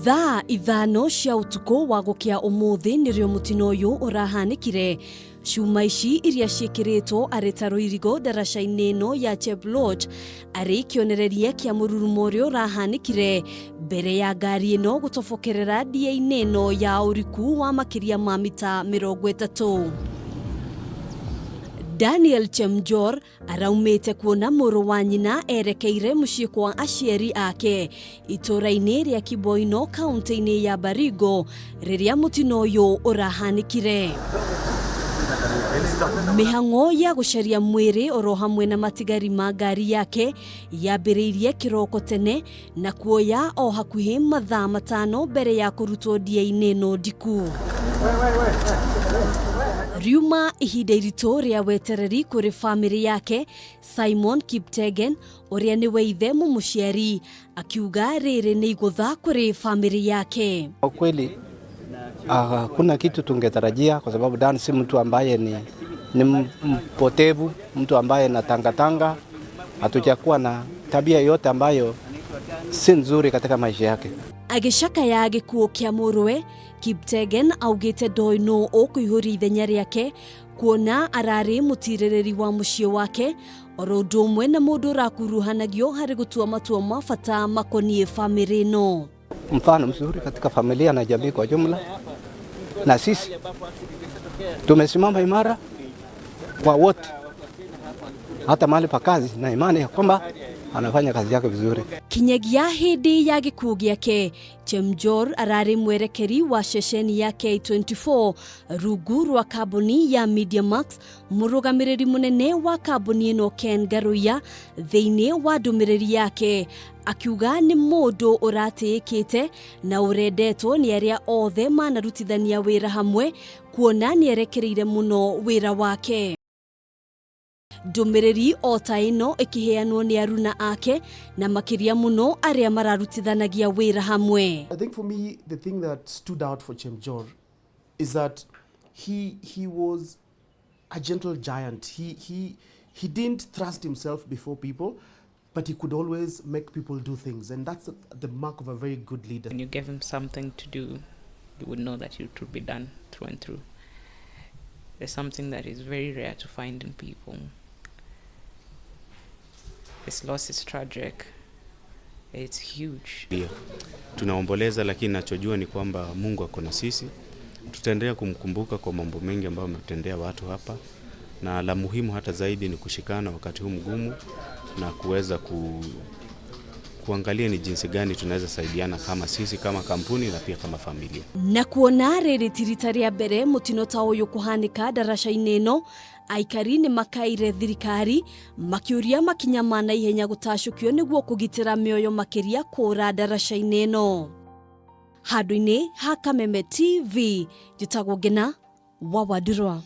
Thaa 5 cia ũtukũ wa gũkĩa ũmũthĩ nĩrĩo mũtino ũyũ ũrahanĩkire. Cuma ici iria ciĩkĩrĩtwo arĩ ta rũirigo ndaraca-inĩ ĩno ya Cheploch arĩ kĩonereria kĩa mũrurumo ũrĩa ũrahanĩkire mbere ya ngari ĩno gũtobokerera ndia-inĩ ĩno ya ũriku wa makĩria ma mita 30. Daniel Chemjor araumĩte kuona mũrũ wa nyina erekeire mũciĩ kwa aciari ake itũũra-inĩ rĩa Kiboino kaunti-inĩ ya Baringo rĩrĩa mũtino ũyũ ũrahanĩkire. Mĩhang'o ya gũcaria mwĩrĩ oro hamwe na matigari ma ngari yake yambĩrĩirie kĩroko tene na kuoya o hakuhĩ mathaa 5 mbere ya kũrutwo ndia-inĩ ĩno ndiku. Riuma ihinda iritũ rĩa wetereri kũrĩ famĩlĩ yake. Simon Kiptegen ũrĩa nĩwe ithe mũmũciari akiuga rĩrĩ nĩ igũtha kũrĩ famĩlĩ yake. Kwa kweli hakuna kitu tungetarajia kwa sababu Dan si mtu ambaye ni mpotevu, mtu ambaye na tangatanga. Hatujakuwa na tabia yote ambayo si nzuri katika maisha yake. Agĩcakaya gĩkuũ kĩa mũrũwe, Kiptegen augĩte ndoĩ nũ ũkũihũria ithenya rĩake kuona ararĩ mũtirĩrĩri wa mũciĩ wake oro ũndũ ũmwe na mũndũ ũrakuruhanagio harĩ gũtua matua ma bata makoniĩ famĩlĩ ĩno. Mfano mzuri katika familia na jamii kwa jumla, na sisi tumesimama imara kwa wote, hata mahali pa kazi, na imani ya kwamba anafanya kazi yake vizuri. Kinyagia hĩndĩ ya gĩkuũ gĩake, Chemjor ararĩ mwerekeri wa ceceni ya K24 rungu rwa kambuni ya Mediamax. Mũrũgamĩrĩri mũnene wa kambuni ĩno Ken Ngaruiya thĩinĩ wa ndũmĩrĩri yake akiuga nĩ mũndũ ũratĩĩkĩte na ũrendetwo nĩ arĩa othe manarutithania wĩra hamwe kuona nĩ erekereire mũno wĩra wake. Ndũmĩrĩri o ta ĩno ĩkĩheanwo nĩ aruna ake na makĩria mũno arĩa mararutithanagia wĩra hamwe. I think for me, the thing that stood out for Chemjor is that he was a gentle giant. He didn't thrust himself before people, but he could always make people do things. And that's the mark of a very good leader. When you gave him something to do, you would know that it would be done through and through. There's something that is very rare to find in people. This loss is tragic. It's huge. Pia tunaomboleza, lakini nachojua ni kwamba Mungu ako na sisi. Tutaendelea kumkumbuka kwa mambo mengi ambayo ametendea watu hapa, na la muhimu hata zaidi ni kushikana wakati huu mgumu na kuweza kuangalia ni jinsi gani tunaweza saidiana kama sisi kama kampuni na pia kama familia. Na kuona rĩrĩ ti rita rĩa mbere mũtino ta ũyũ kũhanĩka ndaraca-inĩ ĩno, aikari nĩ makaire thirikari makĩũria makinya ma naihenya gũtacũkio nĩguo kũgitĩra mĩoyo makĩria kũra ndaraca-inĩ ĩno. Handũ-inĩ ha Kameme TV, njĩtagwo Ngena wa Wandirwa.